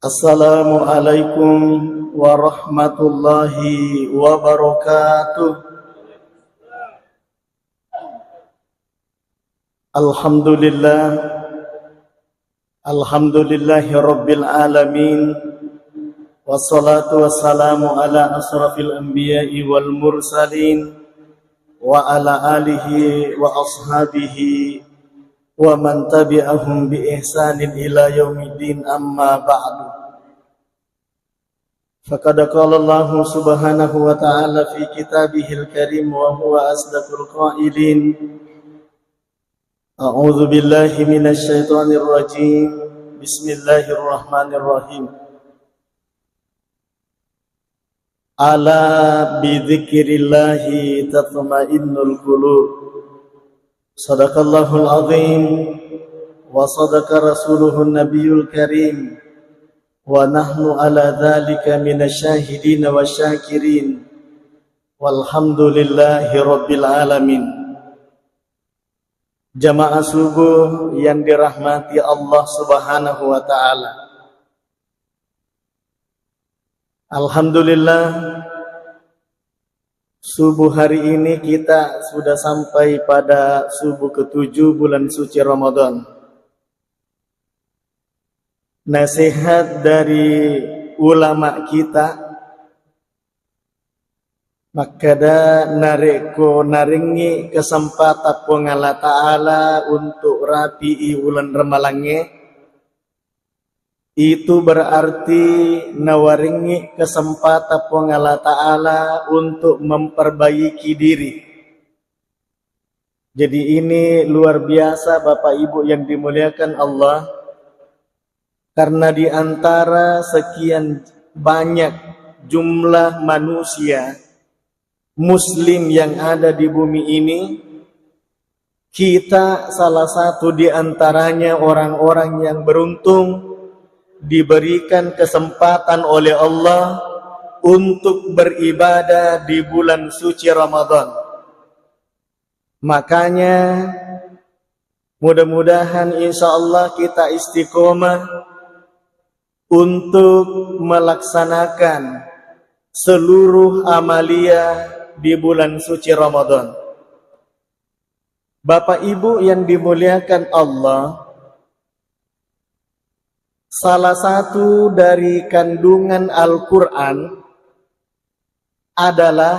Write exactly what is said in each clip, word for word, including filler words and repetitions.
Assalamualaikum warahmatullahi wabarakatuh. Alhamdulillah. Alhamdulillahi rabbil alamin. Wassalatu wassalamu ala asrafil anbiya'i wal mursalin wa ala alihi wa ashabihi wa man tabi'ahum bi ihsanin ila yaumiddin, amma ba'du. Faqad qala Allahu subhanahu wa ta'ala fi kitabihil karim wa huwa asdaqul qailin. A'udzu billahi minasy syaithanir rajim. Bismillahirrahmanirrahim. Ala bidzikrillahi tatmainnul qulub. Sadaqallahul azim wa sadaqa rasuluhun nabiyul karim. Wa nahnu ala dzalika minasy syahidin wa syakirin. Walhamdulillahi rabbil alamin. Jamaah subuh yang dirahmati Allah Subhanahu wa taala. Alhamdulillah, subuh hari ini kita sudah sampai pada subuh ketujuh bulan suci Ramadan. Nasihat dari ulama kita, makkeda, narekko narengngi kesempatan Puang Allah Ta'ala untuk rapi'i uleng Ramalangnge, itu berarti nawarengngi kesempatan Puang Allah Ta'ala untuk memperbaiki diri. Jadi ini luar biasa, Bapak Ibu yang dimuliakan Allah, karena di antara sekian banyak jumlah manusia muslim yang ada di bumi ini, kita salah satu di antaranya orang-orang yang beruntung diberikan kesempatan oleh Allah untuk beribadah di bulan suci Ramadan. Makanya, mudah-mudahan insya Allah kita istiqomah untuk melaksanakan seluruh amalia di bulan suci Ramadan. Bapak Ibu yang dimuliakan Allah, salah satu dari kandungan Al-Quran adalah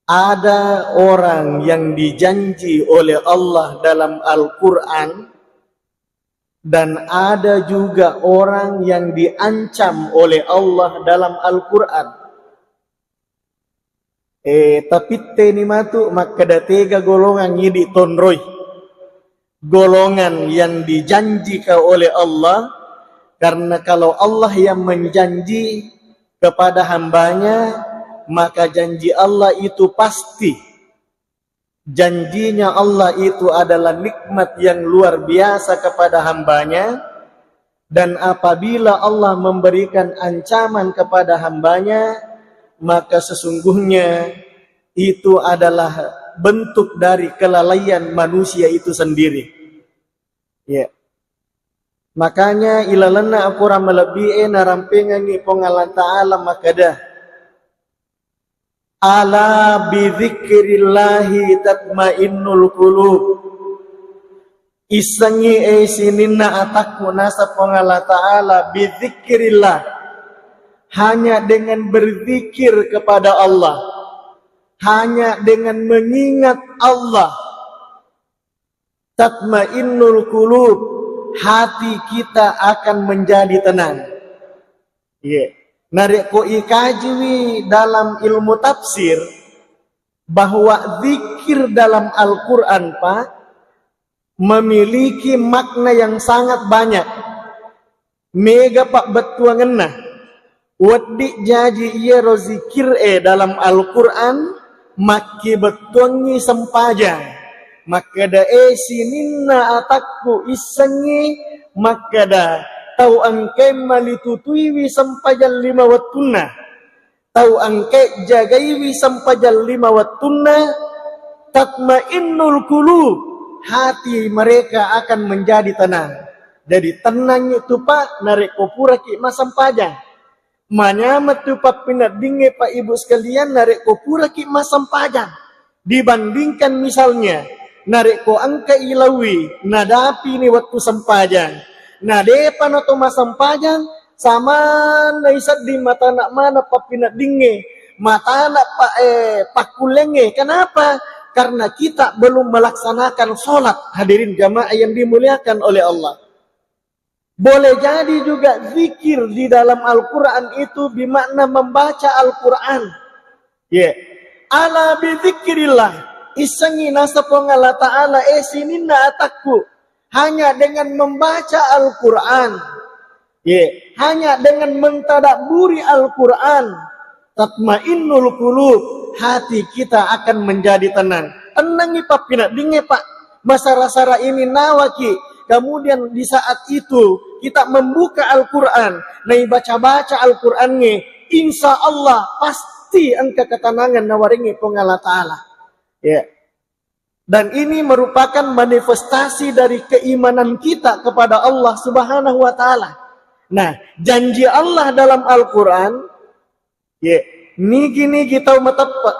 ada orang yang dijanji oleh Allah dalam Al-Quran, dan ada juga orang yang diancam oleh Allah dalam Al-Quran. Eh, tapitteni matu makkeda tega golongang idi tonroi. Golongan yang dijanjikan oleh Allah, karena kalau Allah yang menjanji kepada hambanya, maka janji Allah itu pasti. Janjinya Allah itu adalah nikmat yang luar biasa kepada hambanya, dan apabila Allah memberikan ancaman kepada hambanya, maka sesungguhnya itu adalah bentuk dari kelalaian manusia itu sendiri. Ya. Makanya ilalenna akorang malebbi'e narampengengngi Puang Allah Ta'ala makkeda, "Ala bidzikrillahi tatmainnul qulub." Issengngi, eh, sininna atakku, naseng Puang Allah Ta'ala, bidzikrillah. Hanya dengan berzikir kepada Allah, hanya dengan mengingat Allah, tatmainnul qulub, hati kita akan menjadi tenang. Iya. Narekko ikajiwi dalam ilmu tafsir, bahwa zikir dalam Al-Quran, Pak, memiliki makna yang sangat banyak. Mega pabbettuangenna. Wedding jaji iyaro zikir e dalam Al-Quran, makkibettuangngi sempajang. Makkeda, "E, sininna atakku issengngi makkeda tau engkae malitutuiwi sempajang lima wettunna. Tau engkae jagaiwi sempajang lima wettunna, tatmainnul qulub, hati mereka akan menjadi tenang." Jadi, tennangngi tu, Pak, narekko puraki massempajang. Manyameng tu pappineddingnge, Pak, Ibu sekalian, narekko puraki massempajang. Dibandingkan misalnya, narekko engka ilaui, nadapini wettu sempajang. Na depa nato massempajang, samanna isedding matana maneng pappineddingnge, matana pa-, eh, pakkullengnge. Kenapa? Karena kita belum melaksanakan sholat, hadirin jamaah yang dimuliakan oleh Allah. Boleh jadi juga zikir di dalam Al-Quran itu bermakna membaca Al-Quran. Ya. Ala bizikrillah. Issengngi naseng Puang Allah Ta'ala, eh, sininna atakku. Hanya dengan membaca Al-Quran. Ya. Hanya dengan mentadabburi Al-Quran. Tatmainnul qulub, hati kita akan menjadi tenang. Tenangngi pappineddingnge, Pak. Masara-sara ini nawaki. Kemudian di saat itu kita membuka Al-Quran, naibaca-baca Al-Qurannya, insya Allah pasti engka ketenangan nawarengngi Puang Allah Ta'ala. Ya. Dan ini merupakan manifestasi dari keimanan kita kepada Allah Subhanahu wa Ta'ala. Nah, janji Allah dalam Al-Quran, ya, nigi-nigi tau mateppe.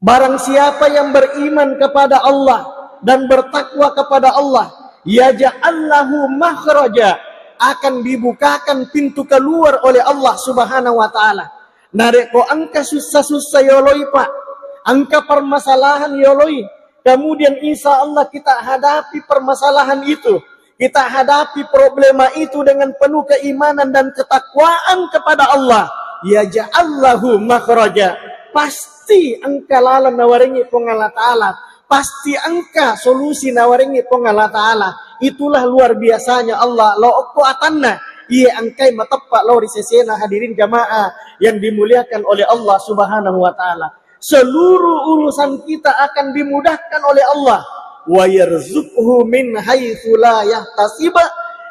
Barang siapa yang beriman kepada Allah dan bertakwa kepada Allah, yaj'al lahu makhraja, akan dibukakan pintu keluar oleh Allah Subhanahu wa Ta'ala. Narekko engka sussa-sussa yoloi, Pak, engka permasalahan yoloi, kemudian insya Allah kita hadapi permasalahan itu, kita hadapi problema itu dengan penuh keimanan dan ketakwaan kepada Allah, yaj'al lahu makhraja. Pasti engka laleng nawarengngi Puang Allah Ta'ala. Pasti engka solusi nawarengngi Puang Allah Ta'ala. Itulah luar biasanya Allah. Lo okko atanna, iye engkai mateppe lao ri sesena, hadirin jamaah yang dimuliakan oleh Allah Subhanahu wa Ta'ala. Seluruh urusan kita akan dimudahkan oleh Allah. Wa yarzuqhu min haitsu la yahtasib.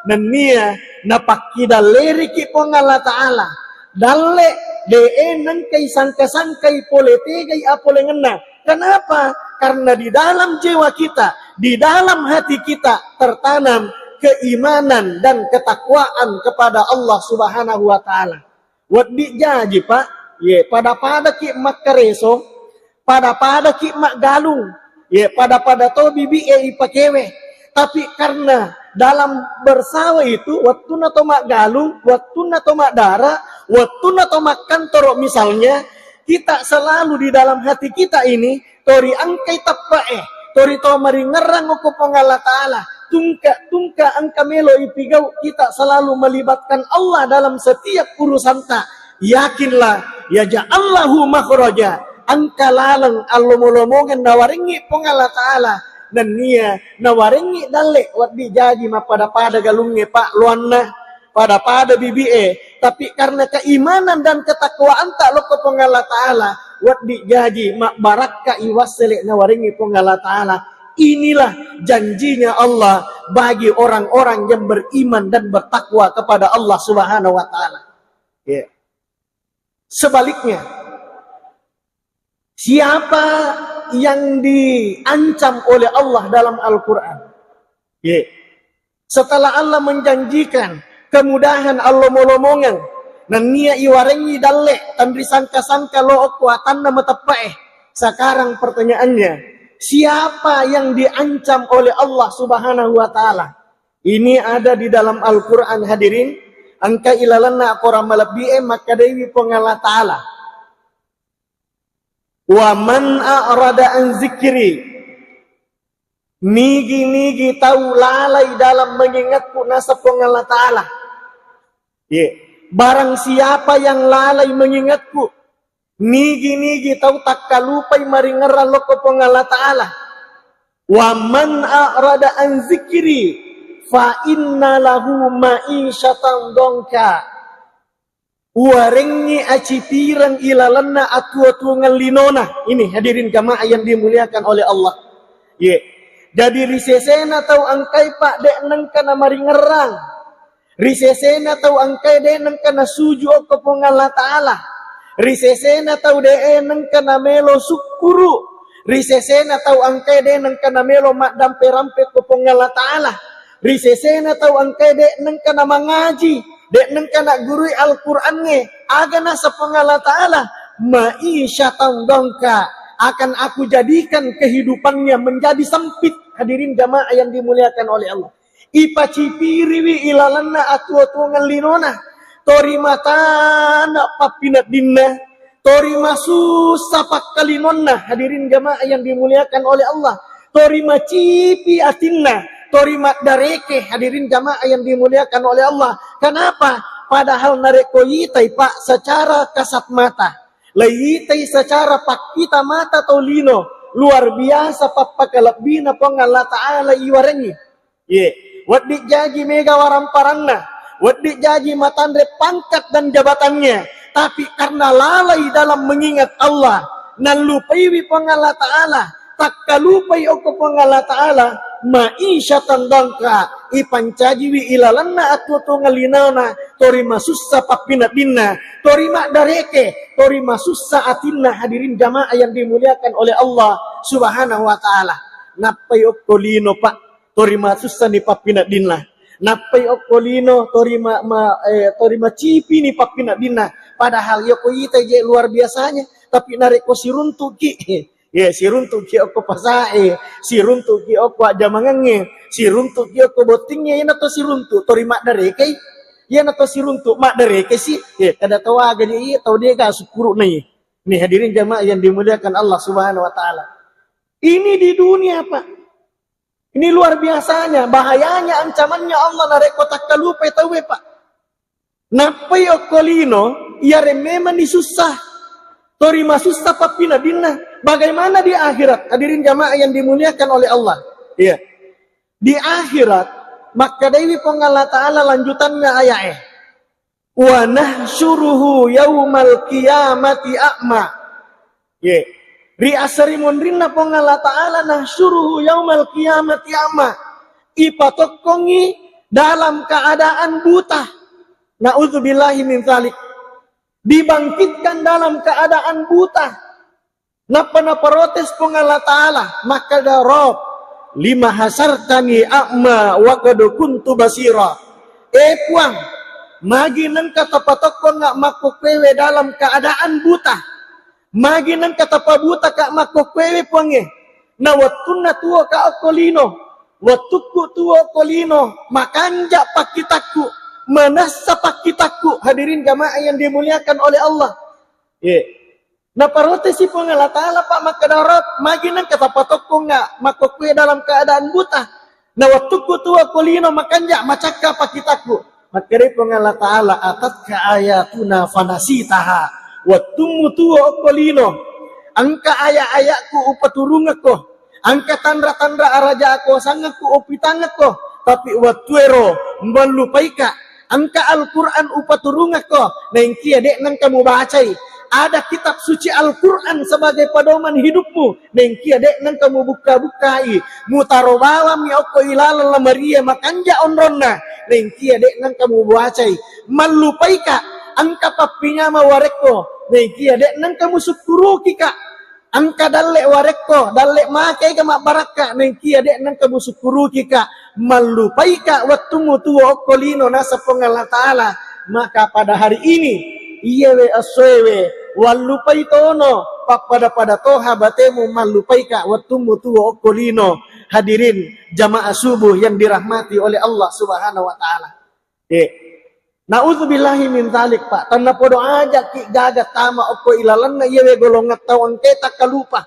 Nennia napakkidalleriki Puang Allah Ta'ala. Dalle, de'e nengkai sangka-sangkai pole tegai apolengenna. Kenapa? Karena di dalam jiwa kita, di dalam hati kita tertanam keimanan dan ketakwaan kepada Allah Subhanahu wa Ta'ala. Wedding jaji, Pak, ye, pada-padaki makkareso, pada-padaki maggalung, ye, pada-pada to bibi e ipakewe. Tapi karena dalam bersawa itu, wettunna to maggalung, wettunna to maddara, wettunna to makkantoro misalnya, kita selalu di dalam hati kita ini, tori engkai teppe'e, tori to maringerrang okko Puang Allah Ta'ala, tungka-tungka engka melo ipigau, kita selalu melibatkan Allah dalam setiap urusanta. Yakinlah, yaja'allahu makhraja, engka laleng allomo-lomongeng nawarengngi Puang Allah Ta'ala, nennia nawarengngi dalle wedding jaji mappada-pada galungnge, Pak, loanna, pada-pada bibi e, tapi karena keimanan dan ketakwaanta lokko Puang Allah Ta'ala, wedding jaji mabbarakka iwassele nawarengngi Puang Allah Ta'ala. Inilah janjinya Allah bagi orang-orang yang beriman dan bertakwa kepada Allah Subhanahu wa Ta'ala. Ya. Sebaliknya, siapa yang diancam oleh Allah dalam Al-Quran? Ye. Setelah Allah menjanjikan kemudahan, allomo-lomongeng, nennia iwarengngi dalle, tenri sangka-sangka lo okko atanna mateppe'e. Sekarang pertanyaannya, siapa yang diancam oleh Allah Subhanahu wa Ta'ala? Ini ada di dalam Al-Quran, hadirin. Engka ilalenna akorang malebbi'e, makkadaiwi Puang Allah Ta'ala, "Wa man a'rada an zikri." Nigi-nigi tau lalai dalam mengingatku, naseng Puang Allah Ta'ala. Ye. Barang siapa yang lalai mengingatku, nigi-nigi tau takkalupai maringerrang lokko Puang Allah Ta'ala. "Wa man a'rada an zikri, fa inna lahu ma'isyatan dongka." Uwarengngi acipireng ilalenna atuo-tuongeng linona. Ini hadirin jamaah yang dimuliakan oleh Allah. Ye. Jadi ri sesena tau engkai, Pak, de' nengka namaringerrang. Ri sesena tau engkai de' nengka nasuju okko Puang Allah Ta'ala. Ri sesena tau de' nengka namelo sukkuru. Ri sesena tau engkai de' nengka namelo maddampe-rampe ko Puang Allah Ta'ala. Ri sesena tau engkae de' nengka namangaji, de' nengka naggurui Al-Qur'angnge, aga naseng Puang Allah Ta'ala, "Ma'isyatan dongka, akan aku jadikan kehidupannya menjadi sempit." Hadirin jamaah yang dimuliakan oleh Allah. Ipacipiriwi ilalenna atuo-tuongeng linona, tori matana pappineddinna, tori masussa pakkalinonna, hadirin jamaah yang dimuliakan oleh Allah, tori macipi atinna, tori maddareke, hadirin jamaah yang dimuliakan oleh Allah. Kenapa? Padahal narekko itai, Pak, secara kasat mata, laitai secara pakkita mata tau lino, luar biasa pappakalebbina Puang Allah Ta'ala iwarengi. Ye, wedding jaji mega waramparanna, wedding jaji matanre pangkat dan jabatannya, tapi karena lalai dalam mengingat Allah, nallupaiwi Puang Allah Ta'ala, takkalupai okko Puang Allah Ta'ala, ma'isyatan dongka, ipancajiwi ilalenna atuo-tuongeng linona, tori masussa pappineddinna, tori maddareke, tori masussa atinna, hadirin jamaah yang dimuliakan oleh Allah Subhanahu wa Ta'ala. Nappai okko lino, Pak, tori masussani pappineddinna. Nappai okko lino, tori ma-, ma-, eh, tori macipini pappineddinna. Padahal yoko ita je luar biasanya, tapi narekko siruntuki, ya, siruntuki okko pasae, siruntuki okko ajjamangengnge, siruntuki okko bottingnge, iyana to siruntu, tori maddarekei, iyana to siruntu, maddarekei si, ya, kada tau aga je iya, tau dega sukkuruna iya. Nih, hadirin jamaah yang dimuliakan Allah Subhanahu wa Ta'ala. Ini di dunia, Pak. Ini luar biasanya, bahayanya, ancamannya Allah narekko takkalupai tauwe, Pak. Nappai okko lino, iyareng memang disussa. Tori masussa pappineddinna. Bagaimana di akhirat? Hadirin jamaah yang dimuliakan oleh Allah. Iya. Di akhirat, makkedaiwi Puang Allah Ta'ala lanjutanna ayae. "Wa nahsyuruhu yaumal qiyamati a'ma." Ye. Ri asari munrinna Puang Allah Ta'ala, "Nahsyuruhu yaumal qiyamati a'ma." Ipatokkongi dalam keadaan buta. Na'udzubillahi min dzalik. Dibangkitkan dalam keadaan buta. Nappa naprotes Puang Allah Ta'ala, makkeda, "Rabb, lima hasartani a'ma wa qad kuntu basira." Eh Puang, magi nengka tapatokkongnga makkokkoewe dalam keadaan buta? Magi nengka tapabutaka makkokkoewe, Puangnge? Na wettunna tuoka okko lino, wettukku tuo okko lino, makanja pakkitakku, manessa pakkitakku. Hadirin jamaah yang dimuliakan oleh Allah. Ye. Naparotesi Puang Allah Ta'ala, Pak, makkeda, "Rabb, magi nengka tapatokkongnga makkokkoe dalam keadaan buta? Na wettukku tuo okko lino makanja macakka pakkitakku." Makkedai Puang Allah Ta'ala, "Atatka ayatuna fanasitaha." Wettummu tuo okko lino, engka aya-ayakku upaturungekko, engka tanra-tanra araja akuasangekku upitangekko, tapi wettuero mallupaika. Engka Al-Quran upaturungekko, naengkia de' nengka mubacai. Ada kitab suci Al-Quran sebagai pedoman hidupmu, naengkia de' nengka mubukka-bukkai. Mutaro bawammi okko ilaleng lamarie makanja onronna, naengkia de' nengka mubacai. Mallupaika, engka pappinyama warekko, naengkia de' nengka musukkurukika. Engka dalle' warekko, dalle' makega mabbarakka, naengkia de' nengka musukkurukika, mallupaika wettummu tuo okko lino naseng Puang Allah Ta'ala. Maka pada hari ini, iyewe essoewe, wallupai tono, pappada-pada toha batemu mallupaika wettummu tuo okko lino. Hadirin jamaah subuh yang dirahmati oleh Allah Subhanahu wa Ta'ala. Eh, na'udzubillahi min dzalik, Pak. Tennapodo aja'ki gaga tama okko ilalenna iyawe golongan tau engkae takkalupa.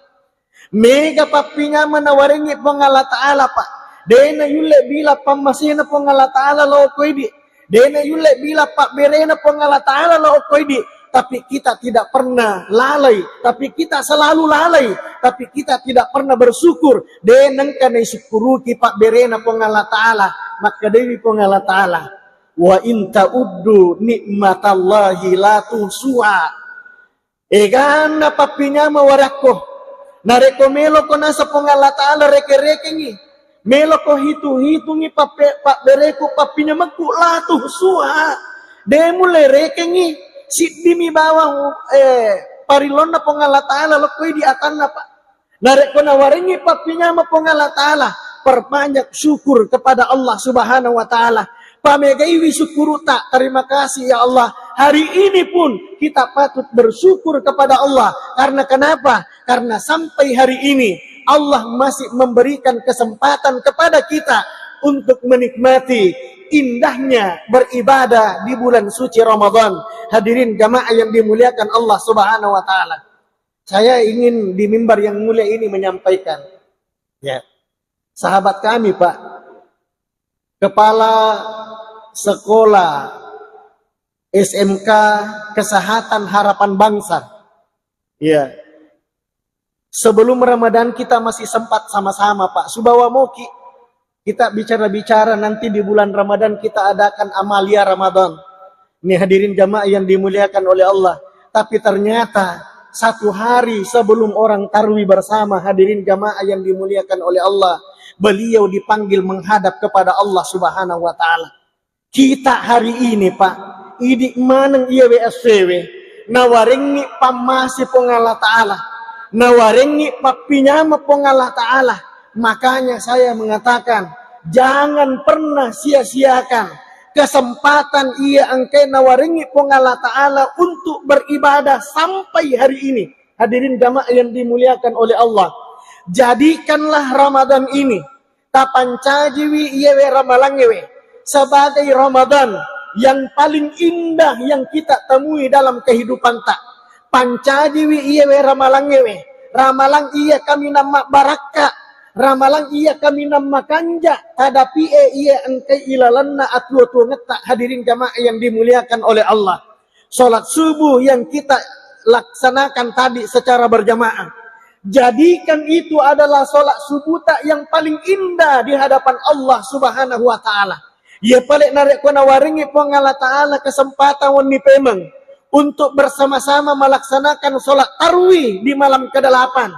Mega pappinyameng nawarengngi Puang Allah Ta'ala, Pak. De' nayulle bilang pammasena Puang Allah Ta'ala lao okko idi'. De' nayulle bilang pabberena Puang Allah Ta'ala lao okko idi'. Tapi kita tidak pernah lalai, tapi kita selalu lalai, tapi kita tidak pernah bersyukur. De' nengka naisukkuruki pabberena Puang Allah Ta'ala. Makkedaiwi Puang Allah Ta'ala, "Wa in ta'uddu ni'matallahi la tuhsuha." Eganna pappinyameng warekko. Narekko meloko naseng Puang Allah Ta'ala reke-rekengngi, meloko hitu-hitungngi pappe-, pabbereku pappinyamekku, la tuhsuha. De' mulle rekengngi siddimi bawang, eh, parillonna Puang Allah Ta'ala lokko idi' atanna, Pak. Narekko nawarengngi pappinyameng Puang Allah Ta'ala, perbanyak syukur kepada Allah Subhanahu wa Ta'ala. Pamegaiwi syukuruta, terima kasih ya Allah. Hari ini pun kita patut bersyukur kepada Allah. Karena kenapa? Karena sampai hari ini Allah masih memberikan kesempatan kepada kita untuk menikmati indahnya beribadah di bulan suci Ramadan. Hadirin jamaah yang dimuliakan Allah Subhanahu wa Ta'ala. Saya ingin di mimbar yang mulia ini menyampaikan, ya, sahabat kami, Pak, kepala sekolah S M K Kesehatan Harapan Bangsa. Iya. Sebelum Ramadan kita masih sempat sama-sama, Pak. Subawa moki kita bicara-bicara, nanti di bulan Ramadan kita adakan amalia Ramadan. Ini hadirin jamaah yang dimuliakan oleh Allah. Tapi ternyata satu hari sebelum orang tarwi bersama, hadirin jamaah yang dimuliakan oleh Allah, beliau dipanggil menghadap kepada Allah Subhanahu wa Ta'ala. Kita hari ini, Pak, idi maneng iya W S W, nawarengngi pammase Puang Allah Ta'ala, nawarengngi pappinyama Puang Allah Ta'ala. Makanya saya mengatakan, jangan pernah sia-siakan kesempatan iya engkai nawarengngi Puang Allah Ta'ala untuk beribadah sampai hari ini. Hadirin jamaah yang dimuliakan oleh Allah, jadikanlah Ramadan ini tapancajiwi iyewe ramalangngewe sebagai Ramadan yang paling indah yang kita temui dalam kehidupan ta. Pancajiwi iyewe ramalangngewe, ramalang iya kaminang mabbarakka, ramalang iya kaminang makanja, tadapi e iya engkai ilalenna atuo-tuongetta, hadirin jamaah yang dimuliakan oleh Allah. Sholat subuh yang kita laksanakan tadi secara berjamaah. Jadikan itu adalah sholat subuh ta yang paling indah di hadapan Allah Subhanahu wa Ta'ala. Iya pale narekko nawarengngi Puang Allah Ta'ala kesempatan wenni pemeng untuk bersama-sama melaksanakan sholat tarwih di malam kedelapan.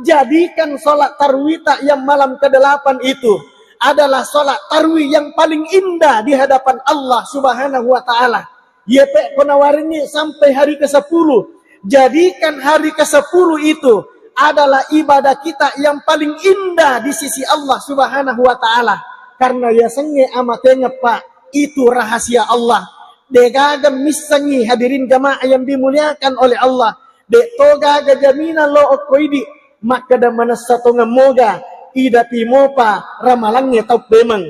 Jadikan sholat tarwih ta yang malam kedelapan itu adalah sholat tarwih yang paling indah di hadapan Allah Subhanahu wa Ta'ala. Yepe ko nawarengngi sampai hari kesepuluh. Jadikan hari kesepuluh itu adalah ibadah kita yang paling indah di sisi Allah Subhanahu wa Ta'ala. Karena yasengnge amatengeppa, itu rahasia Allah. Degaga missengngi, hadirin jamaah yang dimuliakan oleh Allah. De to gaga jaminan lo okko idi, makkeda manessa tongeng moga idapi mopa ramalangnge tau pemeng.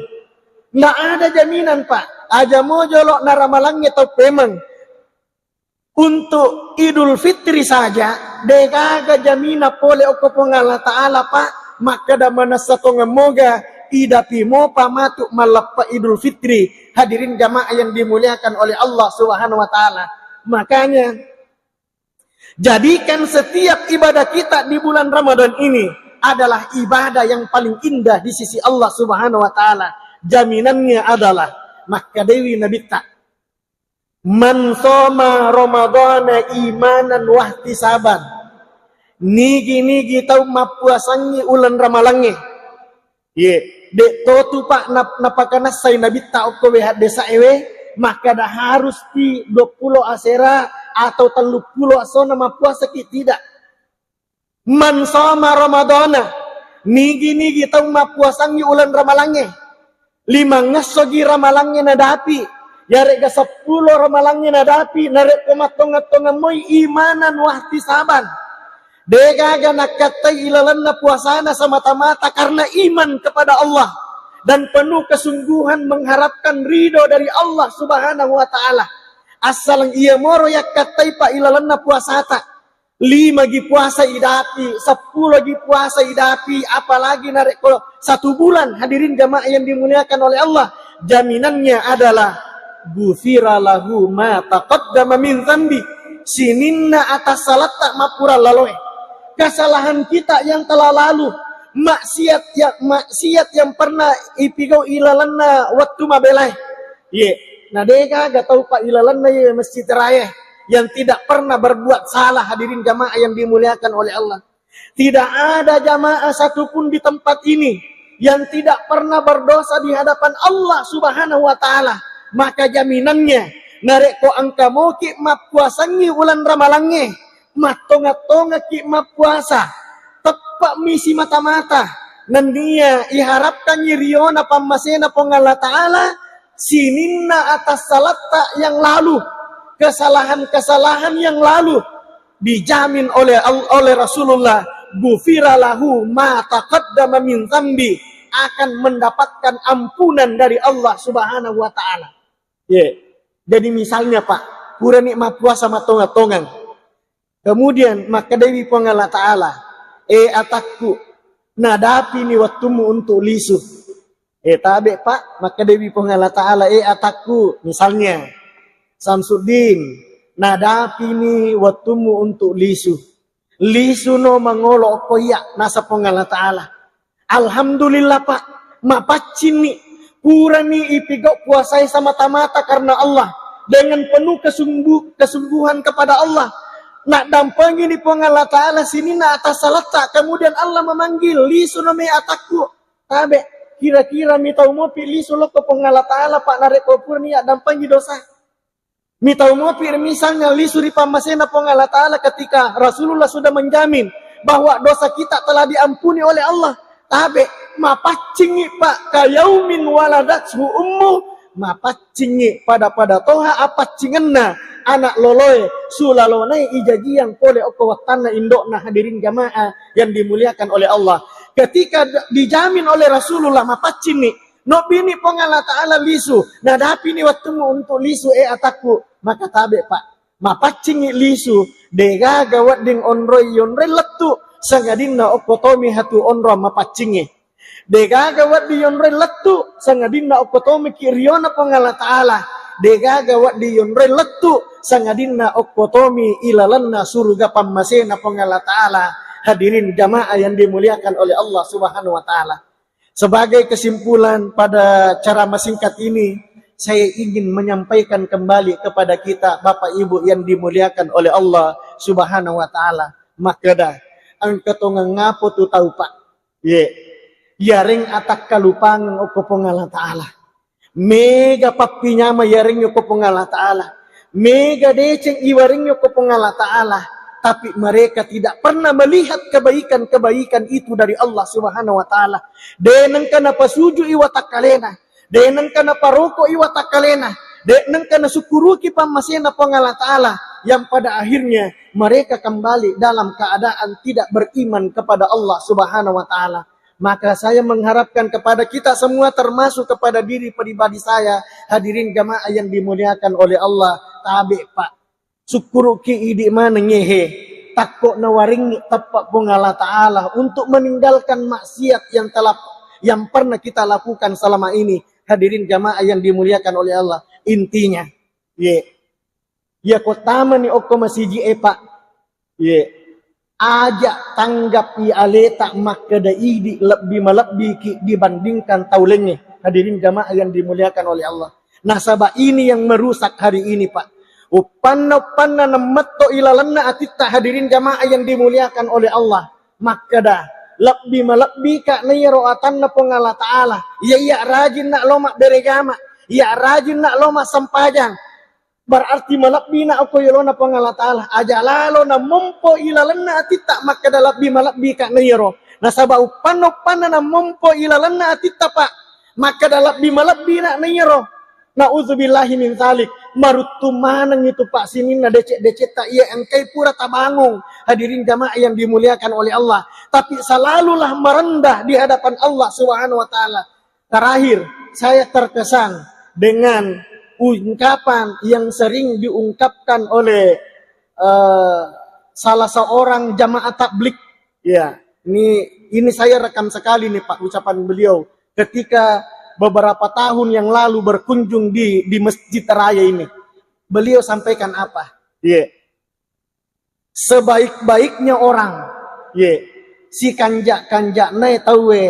Nda ada jaminan, Pak. Aja mo jolo na ramalangnge tau pemeng. Untuk Idul Fitri saja, degaga jaminan pole okko Puang Allah Ta'ala, Pak. Makkeda manessa tongeng moga idapi mopa matu malleppa Idul Fitri. Hadirin jamaah yang dimuliakan oleh Allah Subhanahu wa Ta'ala. Makanya, jadikan setiap ibadah kita di bulan Ramadan ini adalah ibadah yang paling indah di sisi Allah Subhanahu wa Ta'ala. Jaminannya adalah, makkedawi Nabitta, "Man shoma Ramadana imanan wahtisaban." Nigi-nigi tau mappuasangngi uleng ramalangnge. Ye, de totu, Pak, nap-, napakanassai Nabitta okko we haddesa ewe, makkeda harus pi duappulo asera atau telluppulo essona mappuasaki, tidak. "Man shoma Ramadana," nigi-nigi tau mappuasangngi uleng ramalangnge, limang essogi ramalangnge nadapi, yaregga seppulo ramalangnge nadapi, narekko mattongeng-tongeng moi imanan wahtisaban. Degaga nakkattai ilalenna puasana semata-mata karena iman kepada Allah dan penuh kesungguhan mengharapkan ridho dari Allah Subhanahu wa Ta'ala. Assaleng iya moro yakkattai pa ilalenna puasata. Lima gi puasa idapi, seppulo gi puasa idapi, apalagi narekko satu bulan, hadirin jamaah yang dimuliakan oleh Allah, jaminannya adalah ghufira lahu ma taqaddama min dzambi, sininna atas salatta mappura laloe. Kesalahan kita yang telah lalu, maksiat yang, maksiat yang pernah ipigau ilalenna wettu mabelae. Ye, na degaga tau pa ilalenna ye masjid raya yang tidak pernah berbuat salah, hadirin jamaah yang dimuliakan oleh Allah. Tidak ada jamaah satupun di tempat ini yang tidak pernah berdosa di hadapan Allah Subhanahu wa Ta'ala. Maka jaminannya, narekko engka moki mappuasangngi uleng ramalangnge, mattonga-tongaki mappuasa, teppe'mi simata-mata, Nenniya iharapkangngi riona pammasena Puang Allah Ta'ala sininna atas salatta yang lalu, kesalahan-kesalahan yang lalu dijamin oleh Al- oleh Rasulullah, "Ghufira lahu ma taqaddama min dzambi," akan mendapatkan ampunan dari Allah Subhanahu wa Ta'ala. Ye. Jadi misalnya, Pak, purani mappuasa matongang-tongang. Kemudian makkedawi Puang Allah Ta'ala, "Eh, atakku, nadapini wettummu untuk lisu." Eh, tabe, Pak, makkedawi Puang Allah Ta'ala, "Eh, atakku, misalnya, Samsuddin, nadapini wettummu untuk lisu. Lisuno mangolo okko iya," nasa Puang Allah Ta'ala. Alhamdulillah, Pak, mapaccinni. Purani ipigau puasai semata-mata karena Allah, dengan penuh kesungguh- kesungguhan kepada Allah. Naddampengini Puang Allah Ta'ala sininna atas salatta, kemudian Allah memanggil, "Lisu no me atakku." Tabe, kira-kira mitau mopi lisu lokko Puang Allah Ta'ala, Pak, narekko purani addampengi dosa? Mitau mopi misalnya lisu ri pammasena Puang Allah Ta'ala ketika Rasulullah sudah menjamin bahwa dosa kita telah diampuni oleh Allah. Tabe, mapaccingi, Pak, kayaumin waladathu ummu, mapaccingi pada-pada toha apaccingenna anak loloe sulalonai ijajiang pole okko wattanna indokna, hadirin jamaah yang dimuliakan oleh Allah. Ketika d- dijamin oleh Rasulullah mapaccinni, nobbini Puang Allah Ta'ala lisu, nadapini wettummu untuk lisu, eh, atakku, maka tabe, Pak. Mapaccingi lisu, degaga wedding onroi yonroi lettu, sangadinna okko tomi hatu onrong mapaccingi. Degaga wedding yonroi lettu, sangadinna okko tomi ki riona Puang Allah Ta'ala. Degaga wedding yonroi lettu, sangadinna okko tomi ilalenna suruga pammasena Puang Allah Ta'ala. Hadirin jamaah yang dimuliakan oleh Allah Subhanahu wa Ta'ala. Sebagai kesimpulan pada ceramah singkat ini, saya ingin menyampaikan kembali kepada kita, Bapak Ibu yang dimuliakan oleh Allah Subhanahu wa Ta'ala. Makkeda, engka tongeng ngapo tu tau, Pak? Ye, yareng atakkalupangeng okko Puang Allah Ta'ala. Mega pappinyama yareng okko Puang Allah Ta'ala. Mega deceng iwareng okko Puang Allah Ta'ala. Tapi mereka tidak pernah melihat kebaikan-kebaikan itu dari Allah Subhanahu wa Ta'ala. De nengka napasuju iwatakkalena. De nengka naparoko iwatakkalena. De nengka nasukkuruki pammasena Puang Allah Ta'ala. Yang pada akhirnya mereka kembali dalam keadaan tidak beriman kepada Allah Subhanahu wa Ta'ala. Maka saya mengharapkan kepada kita semua, termasuk kepada diri pribadi saya, hadirin jamaah yang dimuliakan oleh Allah, tabe, Pak. Sukkuruki idi maneng, ngehe. Takko nawaringi teppa Puang Allah Ta'ala untuk meninggalkan maksiat yang telah, yang pernah kita lakukan selama ini. Hadirin jamaah yang dimuliakan oleh Allah. Intinya, ye. Iya ko tamani okko masiji e, Pak. Ye. Aja tanggap i aleta makkeda idi lebbi malebbiki dibandingkan tau laingnge. Hadirin jamaah yang dimuliakan oleh Allah. Nasaba ini yang merusak hari ini, Pak. Uppanna-uppanna nammetto ilalenna atitta, hadirin jamaah yang dimuliakan oleh Allah. Makkeda, lebbi malebbika naiyaro atanna Puang Allah Ta'ala. Iya, iya rajinna lo mabbere jama. Iya rajinna lo massempajang. Berarti malebbina okko yolona Puang Allah Ta'ala. Aja lalo namompo ilalenna atitta makkeda lebbi malebbika naiyaro. Nasaba uppanna-uppanna namompo ilalenna atitta, Pak, makkeda lebbi malebbina naiyaro. Na'udzubillahi min zalik. Maruttu maneng itu, Pak, sininna decek-decetta iya engkai pura tabangung. Hadirin jamaah yang dimuliakan oleh Allah. Tapi selalulah merendah di hadapan Allah Subhanahu wa Ta'ala. Terakhir, saya terkesan dengan ungkapan yang sering diungkapkan oleh, eh, salah seorang jamaah tablik. Ya, ini, ini saya rekam sekali nih, Pak, ucapan beliau ketika beberapa tahun yang lalu berkunjung di, di masjid raya ini. Beliau sampaikan apa? Iya. Sebaik-baiknya orang, ye, sikanja-kanjaknae tauwe,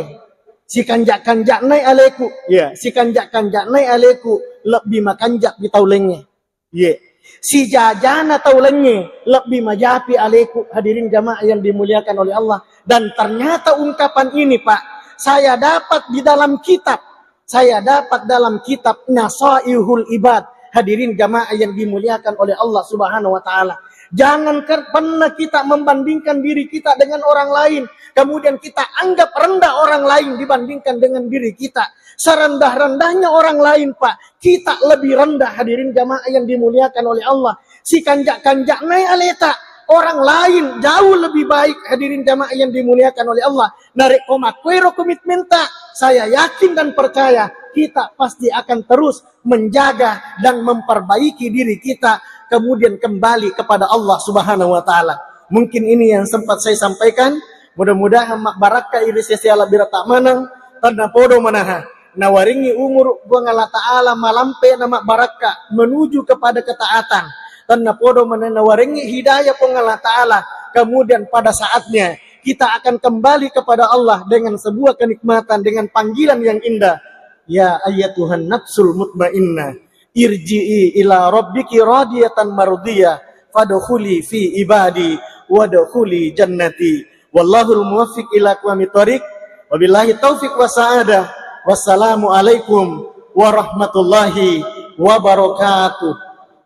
sikanja-kanjaknae aleku, ye, sikanja-kanjaknae aleku lebbi makanjakpi tau laingnge, ye. Sijajana tau laingnge lebbi majapi aleku, hadirin jamaah yang dimuliakan oleh Allah. Dan ternyata ungkapan ini, Pak, saya dapat di dalam kitab. Saya dapat dalam kitab Nasaihul Ibad. Hadirin jamaah yang dimuliakan oleh Allah Subhanahu wa Ta'ala. Jangan ker-, pernah kita membandingkan diri kita dengan orang lain, kemudian kita anggap rendah orang lain dibandingkan dengan diri kita. Serendah-rendahnya orang lain, Pak, kita lebih rendah, hadirin jamaah yang dimuliakan oleh Allah. Si kanjak-kanjak naik aleta, orang lain jauh lebih baik, hadirin jamaah yang dimuliakan oleh Allah. Narekko makkuero komitmenta, saya yakin dan percaya kita pasti akan terus menjaga dan memperbaiki diri kita, kemudian kembali kepada Allah Subhanahu wa Ta'ala. Mungkin ini yang sempat saya sampaikan. Mudah-mudahan mabbarakka iri sesi ala birata maneng, tanna podo manaha. Nawaringi umur Puang Allah Ta'ala malampe na mabbarakka menuju kepada ketaatan. Tanna podo mana nawaringi hidayah Puang Allah Ta'ala. Kemudian pada saatnya kita akan kembali kepada Allah dengan sebuah kenikmatan, dengan panggilan yang indah. Ya ayyatuhan nafsul mutmainnah, irji'i ila rabbiki radiyatan mardiyah, fadkhuli fi ibadi, wadkhuli jannati. Wallahul muwaffiq ila aqwamit thariq. Wabillahi taufiq wa sa'adah. Wassalamu alaikum warahmatullahi wabarakatuh.